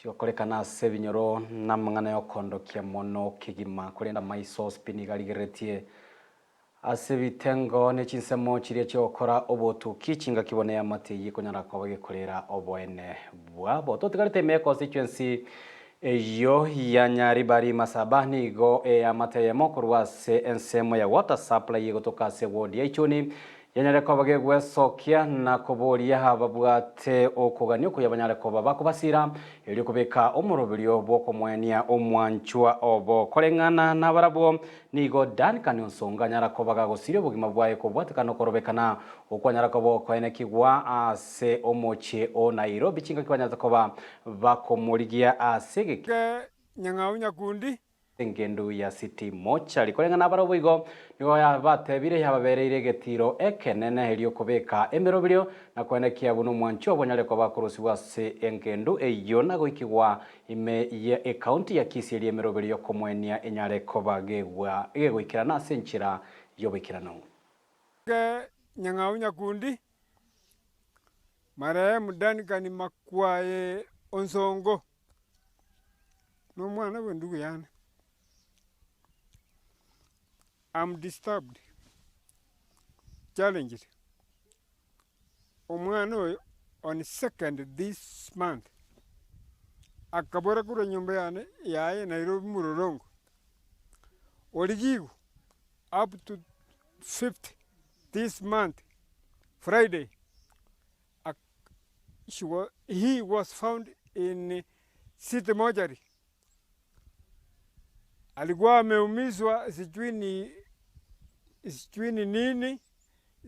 Chigokorekana ase ebinyoro namang'ana y'okondokia mono kegima, korende amaiso pi nigo arigereretie ase ebitengo ne chinsemo chiria chi'ogokora obotuki, chingaki bono eamate eyio ekonyara koba gekorera oboene bwabo. Totigarete ime y'econstituency eyio ya Nyaribari Masaba nigo eamate eyemo korwa ase ensemo ya water supply egotoka ase ward ya Ichuni Yanyare koba gegwesokia na koboria ababwate okogania okuya banyare koba bakobasira, erio kobeka omoroberio bw'okomoenia omwanchwa obo. Koreng'ana nabarabwo, nigo Duncan Onsongo anyara koba gagosiria obogima bwaye kobwatekana okorobekana okwanyara koba okoenekigwa ase omochie o Nairobi chingaki banyarete koba bakomorigia ase egeki. Nyang'au Nyakundi. Engendu ya City Mortuary. Koreng'ana nabarabwo igo, nigo yabatebire yababereire egetiro ekenene erio kobeka emeroberio na koenekia buna omwancho obo onyare koba akorusigwa ase engendu eyio na goikigwa ime ye ecounty ya Kisii erio emeroberio yokomoenia enyare koba gegwa gegoikerana ase enchera yoboikeranu. Nyang'au Nyakundi, Marehemu Duncan Makwae Onsongo. Nomwana bw'endugu yane, am disturbed, challenged, omwana oyo on second this month, akabora korwa nyomba yane yaye Nairobi Mlolongo, origigwe up to fifth this month Friday. He was found in city mortuary. Alikuwa ameumizwa sijui ni sijui ni nini,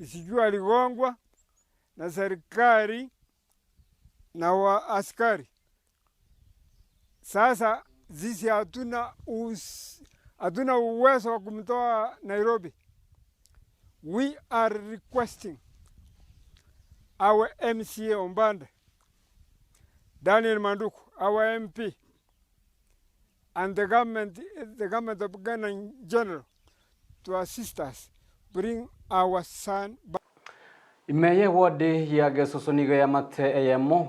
sijui aligongwa na serikali na wa askari. Sasa sisi hatuna hatuna uwezo wa kumtoa Nairobi. We are requesting our MCA Ombanda, Daniel Manduku, our MP, and the government, the government of Ghana in general to assist us bring our son back. Ime y'ewodi ya Gesusu nigo eamate eyemo.